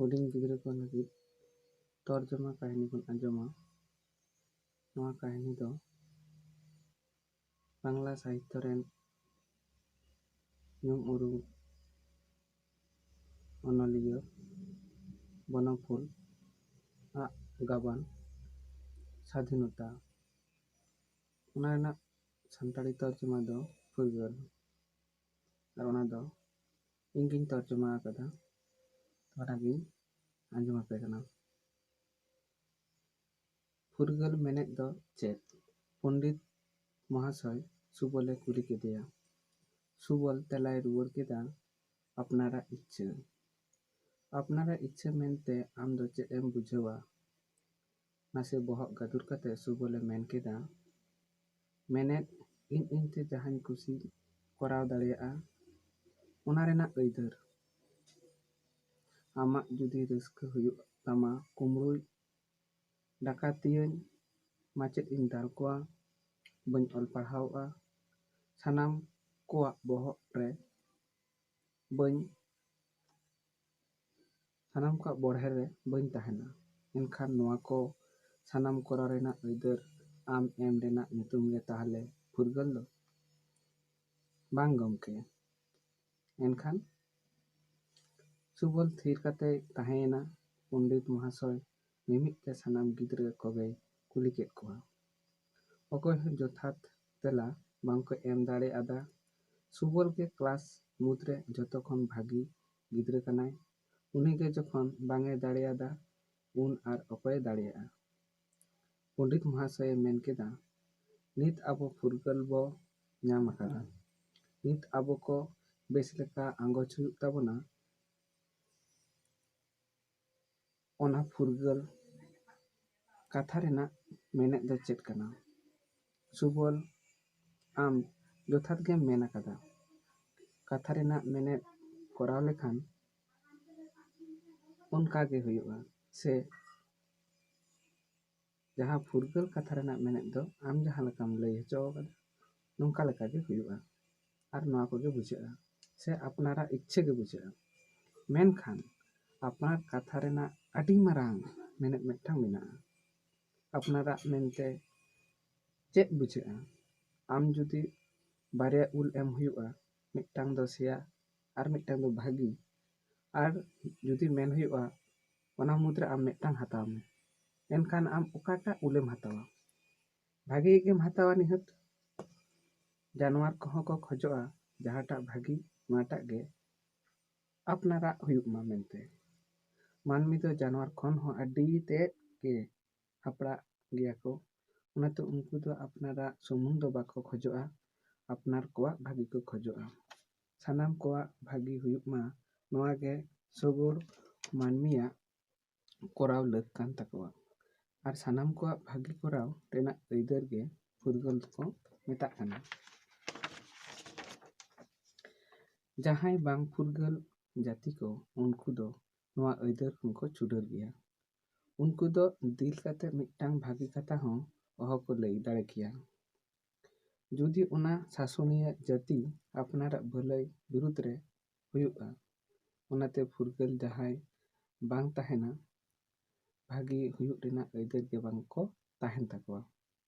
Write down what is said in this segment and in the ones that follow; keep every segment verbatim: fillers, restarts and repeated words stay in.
ᱦᱩᱰᱤᱧ ᱜᱤᱫᱽᱨᱟᱹ ᱠᱚ ᱞᱟᱹᱜᱤᱫ ᱛᱚᱨᱡᱚᱢᱟ ᱠᱟᱹᱦᱱᱤ ᱵᱚᱱ ᱟᱸᱡᱚᱢᱟ᱾ ᱱᱚᱣᱟ ᱠᱟᱹᱦᱱᱤ ᱫᱚ ᱵᱟᱝᱞᱟ ᱥᱟᱦᱤᱛᱛᱚ ᱨᱮᱱ ᱧᱩᱢ ᱩᱨᱩᱢ ᱚᱱᱚᱞᱤᱭᱟᱹ ᱵᱚᱱᱚᱯᱷᱩᱞ ᱟᱜ ᱜᱟᱵᱟᱱ ᱥᱟᱫᱷᱤᱱᱚᱛᱟ, ᱚᱱᱟ ᱨᱮᱱᱟᱜ ᱥᱟᱱᱛᱟᱲᱤ ᱛᱚᱨᱡᱚᱢᱟ ᱫᱚ ᱯᱷᱩᱨᱜᱟᱹᱞ, ᱟᱨ ᱚᱱᱟ ᱫᱚ ᱤᱧ ᱜᱤᱧ ᱛᱚᱨᱡᱚᱢᱟ ᱟᱠᱟᱫᱟ, ᱚᱱᱟᱜᱤᱧ ᱟᱸᱡᱚᱢ ᱟᱯᱮ ᱠᱟᱱᱟ᱾ ᱯᱷᱩᱨᱜᱟᱹᱞ ᱢᱮᱱᱮᱫ ᱫᱚ ᱪᱮᱫ? ᱯᱚᱱᱰᱤᱛ ᱢᱚᱦᱟᱥᱚᱭ ᱥᱩᱵᱚᱞᱮ ᱠᱩᱞᱤ ᱠᱮᱫᱮᱭᱟ᱾ ᱥᱩᱵᱚᱞ ᱛᱮᱞᱟᱭ ᱨᱩᱣᱟᱹᱲ ᱠᱮᱫᱟ, ᱟᱯᱱᱟᱨᱟᱜ ᱤᱪᱪᱷᱟᱹ᱾ ᱟᱯᱱᱟᱨᱟᱜ ᱤᱪᱪᱷᱟᱹ ᱢᱮᱱᱛᱮ ᱟᱢ ᱫᱚ ᱪᱮᱫ ᱮᱢ ᱵᱩᱡᱷᱟᱹᱣᱟ? ᱱᱟᱥᱮ ᱵᱚᱦᱚᱜ ᱜᱟᱹᱫᱩᱨ ᱠᱟᱛᱮ ᱥᱩᱵᱚᱞᱮ ᱢᱮᱱ ᱠᱮᱫᱟ, ᱢᱮᱱᱮᱫ, ᱤᱧ ᱤᱧᱛᱮ ᱡᱟᱦᱟᱸᱧ ᱠᱩᱥᱤ ᱠᱚᱨᱟᱣ ᱫᱟᱲᱮᱭᱟᱜᱼᱟ, ᱚᱱᱟ ᱨᱮᱱᱟᱜ ᱟᱹᱭᱫᱟᱹᱨ᱾ ᱟᱢᱟᱜ ᱡᱩᱫᱤ ᱨᱟᱹᱥᱠᱟᱹ ᱦᱩᱭᱩᱜ ᱛᱟᱢᱟ, ᱠᱩᱢᱵᱽᱲᱩᱭ ᱰᱟᱠᱟᱛᱤᱭᱟᱹᱧ, ᱢᱟᱪᱮᱫ ᱤᱧ ᱫᱟᱞ ᱠᱚᱣᱟ, ᱵᱟᱹᱧ ᱚᱞ ᱯᱟᱲᱦᱟᱣᱚᱜᱼᱟ, ᱥᱟᱱᱟᱢ ᱠᱚᱣᱟᱜ ᱵᱚᱦᱚᱜ ᱨᱮ ᱵᱟᱹᱧ ᱥᱟᱱᱟᱢ ᱠᱚᱣᱟᱜ ᱵᱚᱲᱦᱮ ᱨᱮ ᱵᱟᱹᱧ ᱛᱟᱦᱮᱱᱟ, ᱮᱱᱠᱷᱟᱱ ᱱᱚᱣᱟ ᱠᱚ ᱥᱟᱱᱟᱢ ᱠᱚᱨᱟᱣ ᱨᱮᱱᱟᱜ ᱟᱹᱭᱫᱟᱹᱨ ᱟᱢ ᱮᱢ ᱨᱮᱱᱟᱜ ᱧᱩᱛᱩᱢ ᱜᱮ ᱛᱟᱦᱞᱮ ᱯᱷᱩᱨᱜᱟᱹᱞ ᱫᱚ? ᱵᱟᱝ ᱜᱚᱢᱠᱮ᱾ ᱮᱱᱠᱷᱟᱱ ᱥᱩᱵᱚᱞ ᱛᱷᱤᱨ ᱠᱟᱛᱮᱭ ᱛᱟᱦᱮᱸᱭᱮᱱᱟ᱾ ᱯᱚᱱᱰᱤᱛ ᱢᱚᱦᱟᱥᱚᱭ ᱢᱤᱢᱤᱫ ᱛᱮ ᱥᱟᱱᱟᱢ ᱜᱤᱫᱽᱨᱟᱹ ᱠᱚᱜᱮᱭ ᱠᱩᱞᱤ ᱠᱮᱫ ᱠᱚᱣᱟ᱾ ᱚᱠᱚᱭ ᱦᱚᱸ ᱡᱚᱛᱷᱟᱛ ᱛᱮᱞᱟ ᱵᱟᱝᱠᱚ ᱮᱢ ᱫᱟᱲᱮ ᱟᱫᱟ᱾ ᱥᱩᱵᱚᱞ ᱜᱮ ᱠᱞᱟᱥ ᱢᱩᱫᱽᱨᱮ ᱡᱚᱛᱚ ᱠᱷᱚᱱ ᱵᱷᱟᱹᱜᱤ ᱜᱤᱫᱽᱨᱟᱹ ᱠᱟᱱᱟᱭ᱾ ᱩᱱᱤᱜᱮ ᱡᱚᱠᱷᱚᱱ ᱵᱟᱝ ᱮ ᱫᱟᱲᱮᱭᱟᱫᱟ, ᱩᱱ ᱟᱨ ᱚᱠᱚᱭᱮ ᱫᱟᱲᱮᱭᱟᱜᱼᱟ? ᱯᱚᱱᱰᱤᱛ ᱢᱚᱦᱟᱥᱚᱭᱮ ᱢᱮᱱ ᱠᱮᱫᱟ, ᱱᱤᱛ ᱟᱵᱚ ᱯᱷᱩᱨᱜᱟᱹᱞ ᱵᱚ ᱧᱟᱢ ᱟᱠᱟᱫᱟ᱾ ᱱᱤᱛ ᱟᱵᱚ ᱠᱚ ᱵᱮᱥ ᱞᱮᱠᱟ ᱟᱸᱜᱚᱪ ᱦᱩᱭᱩᱜ ᱛᱟᱵᱚᱱᱟ᱾ ᱚᱱᱟ ᱯᱷᱩᱨᱜᱟᱹᱞ ᱠᱟᱛᱷᱟ ᱨᱮᱱᱟᱜ ᱢᱮᱱᱮᱫ ᱫᱚ ᱪᱮᱫ ᱠᱟᱱᱟ? ᱥᱩᱵᱚᱞ, ᱟᱢ ᱡᱚᱛᱷᱟᱛ ᱜᱮᱢ ᱢᱮᱱ ᱟᱠᱟᱫᱟ᱾ ᱠᱟᱛᱷᱟ ᱨᱮᱱᱟᱜ ᱢᱮᱱᱮᱫ ᱠᱚᱨᱟᱣ ᱞᱮᱠᱷᱟᱱ ᱚᱱᱠᱟ ᱜᱮ ᱦᱩᱭᱩᱜᱼᱟ, ᱥᱮ ᱡᱟᱦᱟᱸ ᱯᱷᱩᱨᱜᱟᱹᱞ ᱠᱟᱛᱷᱟ ᱨᱮᱱᱟᱜ ᱢᱮᱱᱮᱫ ᱫᱚ ᱟᱢ ᱡᱟᱦᱟᱸ ᱞᱮᱠᱟᱢ ᱞᱟᱹᱭ ᱦᱚᱪᱚ ᱟᱠᱟᱫᱟ, ᱱᱚᱝᱠᱟ ᱞᱮᱠᱟ ᱜᱮ ᱦᱩᱭᱩᱜᱼᱟ᱾ ᱟᱨ ᱱᱚᱣᱟ ᱠᱚᱜᱮ ᱵᱩᱡᱷᱟᱹᱜᱼᱟ, ᱥᱮ ᱟᱯᱱᱟᱨᱟᱜ ᱤᱪᱪᱷᱟᱹ ᱜᱮ ᱵᱩᱡᱷᱟᱹᱜᱼᱟ᱾ ᱢᱮᱱᱠᱷᱟᱱ ᱟᱯᱱᱟᱨ ᱠᱟᱛᱷᱟ ᱨᱮᱱᱟᱜ ᱟᱹᱰᱤ ᱢᱟᱨᱟᱝ ᱢᱮᱱᱮᱫ ᱢᱤᱫᱴᱟᱝ ᱢᱮᱱᱟᱜᱼᱟ᱾ ᱟᱯᱱᱟᱨᱟᱜ ᱢᱮᱱᱛᱮ ᱪᱮᱫ ᱵᱩᱡᱷᱟᱹᱜᱼᱟ? ᱟᱢ ᱡᱩᱫᱤ ᱵᱟᱨᱭᱟ ᱩᱞ ᱮᱢ ᱦᱩᱭᱩᱜᱼᱟ, ᱢᱤᱫᱴᱟᱝ ᱫᱚ ᱥᱮᱭᱟ ᱟᱨ ᱢᱤᱫᱴᱟᱝ ᱫᱚ ᱵᱷᱟᱹᱜᱤ, ᱟᱨ ᱡᱩᱫᱤ ᱢᱮᱱ ᱦᱩᱭᱩᱜᱼᱟ ᱚᱱᱟ ᱢᱩᱫᱽᱨᱮ ᱟᱢ ᱢᱤᱫᱴᱟᱝ ᱦᱟᱛᱟᱣ ᱢᱮ, ᱮᱱᱠᱷᱟᱱ ᱟᱢ ᱚᱠᱟᱴᱟᱜ ᱩᱞᱮᱢ ᱦᱟᱛᱟᱣᱟ? ᱵᱷᱟᱹᱜᱤ ᱜᱮᱢ ᱦᱟᱛᱟᱣᱟ ᱱᱤᱦᱟᱹᱛ᱾ ᱡᱟᱱᱣᱟᱨ ᱠᱚᱦᱚᱸ ᱠᱚ ᱠᱷᱚᱡᱚᱜᱼᱟ ᱡᱟᱦᱟᱸᱴᱟᱜ ᱵᱷᱟᱹᱜᱤ ᱚᱱᱟᱴᱟᱜ ᱜᱮ ᱟᱯᱱᱟᱨᱟᱜ ᱦᱩᱭᱩᱜ ᱢᱟ ᱢᱮᱱᱛᱮ᱾ ᱢᱟᱹᱱᱢᱤ ᱫᱚ ᱡᱟᱱᱣᱟᱨ ᱠᱷᱚᱱ ᱦᱚᱸ ᱟᱹᱰᱤ ᱛᱮᱫ ᱜᱮ ᱦᱟᱯᱲᱟᱜ ᱜᱮᱭᱟ ᱠᱚ, ᱚᱱᱟᱛᱮ ᱩᱱᱠᱩ ᱫᱚ ᱟᱯᱱᱟᱨᱟᱜ ᱥᱩᱢᱩᱝ ᱫᱚ ᱵᱟᱠᱚ ᱠᱷᱚᱡᱚᱜᱼᱟ, ᱟᱯᱱᱟᱨ ᱠᱚᱣᱟᱜ ᱵᱷᱟᱹᱜᱤ ᱠᱚ ᱠᱷᱚᱡᱚᱜᱼᱟ᱾ ᱥᱟᱱᱟᱢ ᱠᱚᱣᱟᱜ ᱵᱷᱟᱹᱜᱤ ᱦᱩᱭᱩᱜ ᱢᱟ, ᱱᱚᱣᱟ ᱜᱮ ᱥᱚᱜᱚᱲ ᱢᱟᱹᱱᱢᱤᱭᱟᱜ ᱠᱚᱨᱟᱣ ᱞᱟᱹᱠ ᱠᱟᱱ ᱛᱟᱠᱚᱣᱟ᱾ ᱟᱨ ᱥᱟᱱᱟᱢ ᱠᱚᱣᱟᱜ ᱵᱷᱟᱹᱜᱤ ᱠᱚᱨᱟᱣ ᱨᱮᱱᱟᱜ ᱟᱹᱭᱫᱟᱹᱨ ᱜᱮ ᱯᱷᱩᱨᱜᱟᱹᱞ ᱫᱚᱠᱚ ᱢᱮᱛᱟᱜ ᱠᱟᱱᱟ᱾ ᱡᱟᱦᱟᱸᱭ ᱵᱟᱝ ᱯᱷᱩᱨᱜᱟᱹᱞ ᱡᱟᱹᱛᱤ ᱠᱚ, ᱩᱱᱠᱩ ᱫᱚ ᱱᱚᱣᱟ ᱟᱹᱭᱫᱟᱹᱨ ᱠᱷᱚᱱ ᱠᱚ ᱪᱩᱰᱟᱹᱨ ᱜᱮᱭᱟ᱾ ᱩᱱᱠᱩ ᱫᱚ ᱫᱤᱞ ᱠᱟᱛᱮ ᱢᱤᱫᱴᱟᱝ ᱵᱷᱟᱹᱜᱤ ᱠᱟᱛᱷᱟ ᱦᱚᱸ ᱚᱦᱚ ᱠᱚ ᱞᱟᱹᱭ ᱫᱟᱲᱮ ᱠᱮᱭᱟ᱾ ᱡᱩᱫᱤ ᱚᱱᱟ ᱥᱟᱥᱚᱱᱤᱭᱟᱹ ᱡᱟᱹᱛᱤ ᱟᱯᱱᱟᱨᱟᱜ ᱵᱷᱟᱹᱞᱟᱹᱭ ᱵᱤᱨᱩᱫᱽ ᱨᱮ ᱦᱩᱭᱩᱜᱼᱟ, ᱚᱱᱟᱛᱮ ᱯᱷᱩᱨᱜᱟᱹᱞ ᱡᱟᱦᱟᱸᱭ ᱵᱟᱝ ᱛᱟᱦᱮᱱᱟ, ᱵᱷᱟᱹᱜᱤ ᱦᱩᱭᱩᱜ ᱨᱮᱱᱟᱜ ᱟᱹᱭᱫᱟᱹᱨ ᱜᱮ ᱵᱟᱝ ᱠᱚ ᱛᱟᱦᱮᱱ ᱛᱟᱠᱚᱣᱟ᱾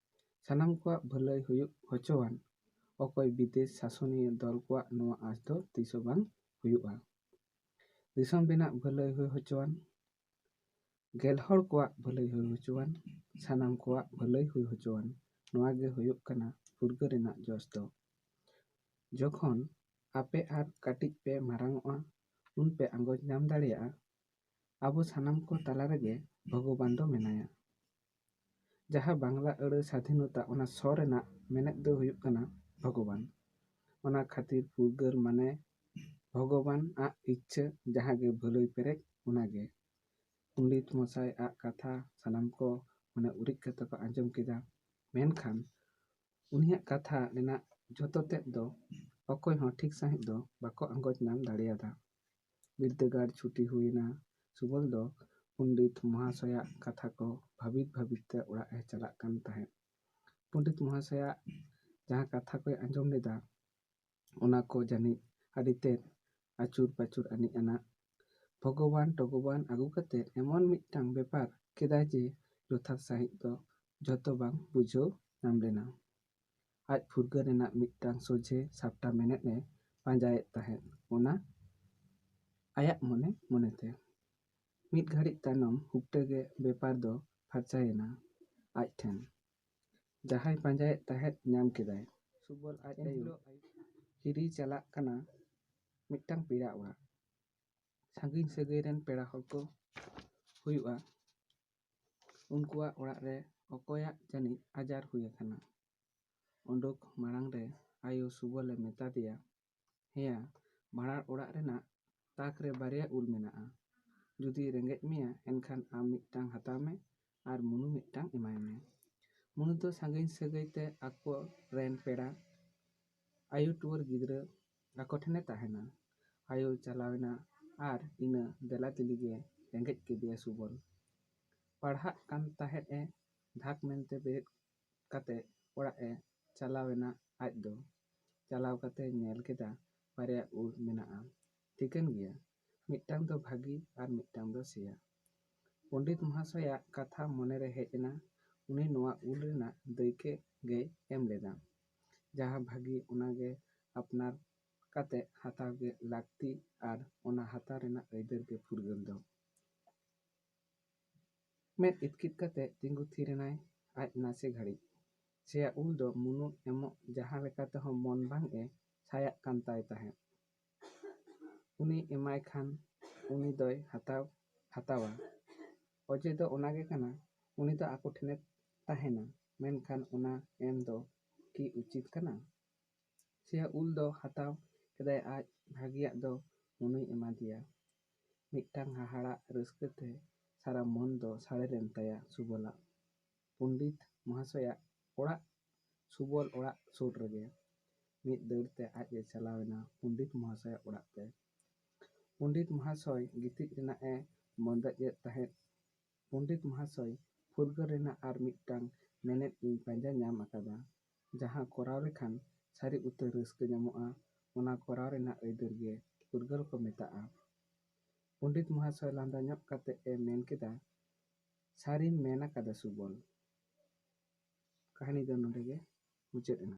ᱥᱟᱱᱟᱢ ᱠᱚᱣᱟᱜ ᱵᱷᱟᱹᱞᱟᱹᱭ ᱦᱩᱭᱩᱜ ᱦᱚᱪᱚᱣᱟᱱ ᱚᱠᱚᱭ ᱵᱤᱫᱮᱥ ᱥᱟᱥᱚᱱᱤᱭᱟᱹ ᱫᱚᱞ ᱠᱚᱣᱟᱜ ᱱᱚᱣᱟ ᱟᱸᱥ ᱫᱚ ᱛᱤᱥ ᱦᱚᱸ ᱵᱟᱝ ᱦᱩᱭᱩᱜᱼᱟ᱾ ᱫᱤᱥᱚᱢ ᱨᱮᱱᱟᱜ ᱵᱷᱟᱹᱞᱟᱹᱭ ᱦᱩᱭ ᱦᱚᱪᱚᱣᱟᱱ, ᱜᱮᱞ ᱦᱚᱲ ᱠᱚᱣᱟᱜ ᱵᱷᱟᱹᱞᱟᱹᱭ ᱦᱩᱭ ᱦᱚᱪᱚᱣᱟᱱ, ᱥᱟᱱᱟᱢ ᱠᱚᱣᱟᱜ ᱵᱷᱟᱹᱞᱟᱹᱭ ᱦᱩᱭ ᱦᱚᱪᱚᱣᱟᱱ, ᱱᱚᱣᱟ ᱜᱮ ᱦᱩᱭᱩᱜ ᱠᱟᱱᱟ ᱯᱷᱩᱨᱜᱟᱹᱞ ᱨᱮᱱᱟᱜ ᱡᱚᱥ ᱫᱚ᱾ ᱡᱚᱠᱷᱚᱱ ᱟᱯᱮ ᱟᱨ ᱠᱟᱹᱴᱤᱡ ᱯᱮ ᱢᱟᱨᱟᱝ ᱚᱜᱼᱟ, ᱩᱱ ᱯᱮ ᱟᱸᱜᱚᱪ ᱧᱟᱢ ᱫᱟᱲᱮᱭᱟᱜᱼᱟ, ᱟᱵᱚ ᱥᱟᱱᱟᱢ ᱠᱚ ᱛᱟᱞᱟ ᱨᱮᱜᱮ ᱵᱷᱚᱜᱚᱵᱟᱱ ᱫᱚ ᱢᱮᱱᱟᱭᱟ᱾ ᱡᱟᱦᱟᱸ ᱵᱟᱝᱞᱟ ᱟᱹᱲᱟᱹ ᱥᱟᱫᱷᱤᱱᱚᱛᱟ, ᱚᱱᱟ ᱥᱚ ᱨᱮᱱᱟᱜ ᱢᱮᱱᱮᱫ ᱫᱚ ᱦᱩᱭᱩᱜ ᱠᱟᱱᱟ ᱵᱷᱚᱜᱚᱵᱟᱱ᱾ ᱚᱱᱟ ᱠᱷᱟᱹᱛᱤᱨ ᱯᱷᱩᱨᱜᱟᱹᱞ ᱢᱟᱱᱮ ᱵᱷᱚᱜᱚᱵᱟᱱ ᱟᱜ ᱤᱪᱪᱷᱟᱹ, ᱡᱟᱦᱟᱸ ᱜᱮ ᱵᱷᱟᱹᱞᱟᱹᱭ ᱯᱮᱨᱮᱡ, ᱚᱱᱟᱜᱮ᱾ ᱯᱚᱱᱰᱤᱛ ᱢᱚᱥᱟᱭ ᱟᱜ ᱠᱟᱛᱷᱟ ᱥᱟᱱᱟᱢ ᱠᱚ ᱢᱟᱱᱮ ᱩᱨᱤᱡ ᱠᱟᱛᱮ ᱠᱚ ᱟᱸᱡᱚᱢ ᱠᱮᱫᱟ, ᱢᱮᱱᱠᱷᱟᱱ ᱩᱱᱤᱭᱟᱜ ᱠᱟᱛᱷᱟ ᱨᱮᱱᱟᱜ ᱡᱷᱚᱛᱚ ᱛᱮᱫ ᱫᱚ ᱚᱠᱚᱭ ᱦᱚᱸ ᱴᱷᱤᱠ ᱥᱟᱺᱦᱤᱡ ᱫᱚ ᱵᱟᱠᱚ ᱟᱸᱜᱚᱪ ᱧᱟᱢ ᱫᱟᱲᱮᱭᱟᱫᱟ᱾ ᱵᱤᱨᱫᱟᱹᱜᱟᱲ ᱪᱷᱩᱴᱤ ᱦᱩᱭᱮᱱᱟ᱾ ᱥᱩᱵᱚᱞ ᱫᱚ ᱯᱚᱱᱰᱤᱛ ᱢᱚᱦᱟᱥᱚᱭᱟᱜ ᱠᱟᱛᱷᱟ ᱠᱚ ᱵᱷᱟᱹᱵᱤᱛ ᱵᱷᱟᱹᱵᱤᱛ ᱛᱮ ᱚᱲᱟᱜ ᱮ ᱪᱟᱞᱟᱜ ᱠᱟᱱ ᱛᱟᱦᱮᱸᱫ᱾ ᱯᱚᱱᱰᱤᱛ ᱢᱚᱦᱟᱥᱚᱭᱟᱜ ᱡᱟᱦᱟᱸ ᱠᱟᱛᱷᱟ ᱠᱚᱭ ᱟᱸᱡᱚᱢ ᱞᱮᱫᱟ, ᱚᱱᱟ ᱠᱚ ᱡᱟᱹᱱᱤᱡ ᱟᱹᱰᱤ ᱛᱮᱫ ᱟᱹᱪᱩᱨ ᱯᱟᱹᱪᱩᱨ ᱟᱹᱱᱤᱡ ᱟᱱᱟᱜ ᱵᱷᱚᱜᱚᱵᱟᱱ ᱴᱚᱜᱚᱵᱟᱱ ᱟᱹᱜᱩ ᱠᱟᱛᱮ ᱮᱢᱚᱱ ᱢᱤᱫᱴᱟᱝ ᱵᱮᱯᱟᱨ ᱠᱮᱫᱟᱭ ᱡᱮ ᱡᱚᱛᱷᱟᱛ ᱥᱟᱺᱦᱤᱡ ᱫᱚ ᱡᱷᱚᱛᱚ ᱵᱟᱝ ᱵᱩᱡᱷᱟᱹᱣ ᱧᱟᱢ ᱞᱮᱱᱟ᱾ ᱟᱡ ᱯᱷᱩᱨᱜᱟᱹᱞ ᱨᱮᱱᱟᱜ ᱢᱤᱫᱴᱟᱝ ᱥᱚᱡᱷᱮ ᱥᱟᱯᱴᱟ ᱢᱮᱱᱮᱫ ᱮ ᱯᱟᱸᱡᱟᱭᱮᱫ ᱛᱟᱦᱮᱸᱫ, ᱚᱱᱟ ᱟᱭᱟᱜ ᱢᱚᱱᱮ ᱢᱚᱱᱮᱛᱮ᱾ ᱢᱤᱫ ᱜᱷᱟᱹᱲᱤᱡ ᱛᱟᱭᱱᱚᱢ ᱦᱩᱠᱴᱟᱹ ᱜᱮ ᱵᱮᱯᱟᱨ ᱫᱚ ᱯᱷᱟᱨᱪᱟᱭᱮᱱᱟ ᱟᱡ ᱴᱷᱮᱱ᱾ ᱡᱟᱦᱟᱸᱭ ᱯᱟᱸᱡᱟᱭᱮᱫ ᱛᱟᱦᱮᱸᱫ ᱧᱟᱢ ᱠᱮᱫᱟᱭ᱾ ᱥᱩᱵᱚᱞ ᱟᱡ ᱟᱭᱳ ᱦᱤᱨᱤ ᱪᱟᱞᱟᱜ ᱠᱟᱱᱟ ᱢᱤᱫᱴᱟᱝ ᱯᱮᱲᱟ ᱚᱲᱟᱜ᱾ ᱥᱟᱺᱜᱤᱧ ᱥᱟᱹᱜᱟᱹᱭ ᱨᱮᱱ ᱯᱮᱲᱟ ᱦᱚᱲ ᱠᱚ ᱦᱩᱭᱩᱜᱼᱟ᱾ ᱩᱱᱠᱩᱣᱟᱜ ᱚᱲᱟᱜ ᱨᱮ ᱚᱠᱚᱭᱟᱜ ᱡᱟᱹᱱᱤᱡ ᱟᱡᱟᱨ ᱦᱩᱭ ᱟᱠᱟᱱᱟ᱾ ᱩᱰᱩᱠ ᱢᱟᱲᱟᱝ ᱨᱮ ᱟᱭᱳ ᱥᱩᱵᱚᱞᱮ ᱢᱮᱛᱟ ᱫᱮᱭᱟ, "ᱦᱮᱸᱭᱟ, ᱵᱷᱟᱲᱟᱨ ᱚᱲᱟᱜ ᱨᱮᱱᱟᱜ ᱛᱟᱠ ᱨᱮ ᱵᱟᱨᱭᱟ ᱩᱞ ᱢᱮᱱᱟᱜᱼᱟ᱾ ᱡᱩᱫᱤ ᱨᱮᱸᱜᱮᱡ ᱢᱮᱭᱟ, ᱮᱱᱠᱷᱟᱱ ᱟᱢ ᱢᱤᱫᱴᱟᱝ ᱦᱟᱛᱟᱣ ᱢᱮ ᱟᱨ ᱢᱩᱱᱩ ᱢᱤᱫᱴᱟᱝ ᱮᱢᱟᱭ ᱢᱮ᱾" ᱢᱩᱱᱩ ᱫᱚ ᱥᱟᱺᱜᱤᱧ ᱥᱟᱹᱜᱟᱹᱭ ᱛᱮ ᱟᱠᱚ ᱨᱮᱱ ᱯᱮᱲᱟ ᱟᱭᱳ ᱴᱩᱣᱟᱹᱨ ᱜᱤᱫᱽᱨᱟᱹ ᱟᱠᱚ ᱴᱷᱮᱱᱮ ᱛᱟᱦᱮᱱᱟ᱾ ᱟᱭᱳ ᱪᱟᱞᱟᱣᱮᱱᱟ ᱟᱨ ᱤᱱᱟᱹ ᱫᱮᱞᱟ ᱫᱮᱞᱤ ᱜᱮ ᱨᱮᱸᱜᱮᱡ ᱠᱮᱫᱮᱭᱟ ᱥᱩᱵᱚᱞ᱾ ᱯᱟᱲᱦᱟᱜ ᱠᱟᱱ ᱛᱟᱦᱮᱸᱫ ᱮ ᱫᱷᱟᱠ ᱢᱮᱱᱛᱮ ᱵᱮᱨᱮᱫ ᱠᱟᱛᱮ ᱚᱲᱟᱜ ᱮ ᱪᱟᱞᱟᱣᱮᱱᱟ ᱟᱡ ᱫᱚ᱾ ᱪᱟᱞᱟᱣ ᱠᱟᱛᱮ ᱧᱮᱞ ᱠᱮᱫᱟ ᱵᱟᱨᱭᱟ ᱩᱞ ᱢᱮᱱᱟᱜᱼᱟ᱾ ᱴᱷᱤᱠᱟᱹᱱ ᱜᱮᱭᱟ, ᱢᱤᱫᱴᱟᱝ ᱫᱚ ᱵᱷᱟᱹᱜᱤ ᱟᱨ ᱢᱤᱫᱴᱟᱝ ᱫᱚ ᱥᱮᱭᱟ᱾ ᱯᱚᱱᱰᱤᱛ ᱢᱚᱦᱟᱥᱚᱭᱟᱜ ᱠᱟᱛᱷᱟ ᱢᱚᱱᱮᱨᱮ ᱦᱮᱡ ᱮᱱᱟ, ᱩᱱᱤ ᱱᱚᱣᱟ ᱩᱞ ᱨᱮᱱᱟᱜ ᱫᱟᱹᱭᱠᱟᱹ ᱜᱮᱭ ᱮᱢ ᱞᱮᱫᱟ᱾ ᱡᱟᱦᱟᱸ ᱵᱷᱟᱹᱜᱤ ᱚᱱᱟᱜᱮ ᱟᱯᱱᱟᱨ ᱠᱟᱛᱮ ᱦᱟᱛᱟᱣ ᱜᱮ ᱞᱟᱹᱠᱛᱤ ᱟᱨ ᱚᱱᱟ ᱦᱟᱛᱟᱣ ᱨᱮᱱᱟᱜ ᱟᱹᱭᱫᱟᱹᱨ ᱜᱮ ᱯᱷᱩᱨᱜᱟᱹᱞ ᱫᱚ᱾ ᱢᱮᱫ ᱤᱛᱠᱤᱛ ᱠᱟᱛᱮ ᱛᱤᱸᱜᱩ ᱛᱷᱤᱨ ᱮᱱᱟᱭ ᱟᱡ ᱱᱟᱥᱮ ᱜᱷᱟᱹᱲᱤᱡ᱾ ᱥᱮᱭᱟ ᱩᱞ ᱫᱚ ᱢᱩᱱᱩ ᱮᱢᱚᱜ ᱡᱟᱦᱟᱸ ᱞᱮᱠᱟ ᱛᱮᱦᱚᱸ ᱢᱚᱱ ᱵᱟᱝ ᱮ ᱥᱟᱭᱟᱜ ᱠᱟᱱ ᱛᱟᱭ ᱛᱟᱦᱮᱸᱫ᱾ ᱩᱱᱤ ᱮᱢᱟᱭ ᱠᱷᱟᱱ ᱩᱱᱤ ᱫᱚᱭ ᱦᱟᱛᱟᱣ, ᱦᱟᱛᱟᱣᱟ᱾ ᱚᱡᱮ ᱫᱚ ᱚᱱᱟ ᱜᱮ ᱠᱟᱱᱟ, ᱩᱱᱤ ᱫᱚ ᱟᱠᱚ ᱴᱷᱮᱱᱮ ᱛᱟᱦᱮᱱᱟ, ᱢᱮᱱᱠᱷᱟᱱ ᱚᱱᱟ ᱮᱢ ᱫᱚ ᱠᱤ ᱩᱪᱤᱛ ᱠᱟᱱᱟ? ᱥᱮᱭᱟ ᱩᱞ ᱫᱚ ᱦᱟᱛᱟᱣ ᱠᱮᱫᱟᱭ ᱟᱡ, ᱵᱷᱟᱹᱜᱤᱭᱟᱜ ᱫᱚ ᱢᱩᱱᱩᱭ ᱮᱢᱟ ᱫᱮᱭᱟ᱾ ᱢᱤᱫᱴᱟᱝ ᱦᱟᱦᱟᱲᱟᱜ ᱨᱟᱹᱥᱠᱟᱹ ᱛᱮ ᱥᱟᱨᱟ ᱢᱚᱱ ᱫᱚ ᱥᱟᱲᱮᱨᱮᱱ ᱛᱟᱭᱟ ᱥᱩᱵᱚᱞᱟᱜ᱾ ᱯᱚᱱᱰᱤᱛ ᱢᱚᱦᱟᱥᱚᱭᱟᱜ ᱚᱲᱟᱜ ᱥᱩᱵᱚᱞ ᱚᱲᱟᱜ ᱥᱩᱨ ᱨᱮᱜᱮ᱾ ᱢᱤᱫ ᱫᱟᱹᱲ ᱛᱮ ᱟᱡ ᱮ ᱪᱟᱞᱟᱣ ᱮᱱᱟ ᱯᱚᱱᱰᱤᱛ ᱢᱚᱦᱟᱥᱚᱭᱟᱜ ᱚᱲᱟᱜ ᱛᱮ᱾ ᱯᱚᱱᱰᱤᱛ ᱢᱚᱦᱟᱥᱚᱭ ᱜᱤᱛᱤᱡ ᱨᱮᱱᱟᱜ ᱮ ᱵᱚᱱᱫᱮᱡ ᱮᱫ ᱛᱟᱦᱮᱸᱫ᱾ ᱯᱚᱱᱰᱤᱛ ᱢᱚᱦᱟᱥᱚᱭ ᱯᱷᱩᱨᱜᱟᱹᱞ ᱨᱮᱱᱟᱜ ᱟᱨ ᱢᱤᱫᱴᱟᱝ ᱢᱮᱱᱮᱫ ᱤᱧ ᱯᱟᱸᱡᱟ ᱧᱟᱢ ᱟᱠᱟᱫᱟ, ᱡᱟᱦᱟᱸ ᱠᱚᱨᱟᱣ ᱞᱮᱠᱷᱟᱱ ᱥᱟᱹᱨᱤ ᱩᱛᱟᱹᱨ ᱨᱟᱹᱥᱠᱟᱹ ᱧᱟᱢᱚᱜᱼᱟ, ᱚᱱᱟ ᱠᱚᱨᱟᱣ ᱨᱮᱱᱟᱜ ᱟᱹᱭᱫᱟᱹᱨ ᱜᱮ ᱯᱷᱩᱨᱜᱟᱹᱞ ᱠᱚ ᱢᱮᱛᱟᱜᱼᱟ᱾ ᱯᱚᱱᱰᱤᱛ ᱢᱚᱦᱟᱥᱚᱭ ᱞᱟᱸᱫᱟ ᱧᱚᱜ ᱠᱟᱛᱮ ᱮ ᱢᱮᱱ ᱠᱮᱫᱟ, "ᱥᱟᱹᱨᱤᱢ ᱢᱮᱱ ᱟᱠᱟᱫᱟ ᱥᱩᱵᱚᱞ᱾" ᱠᱟᱹᱦᱱᱤ ᱫᱚ ᱱᱚᱰᱮ ᱜᱮ ᱢᱩᱪᱟᱹᱫ ᱮᱱᱟ᱾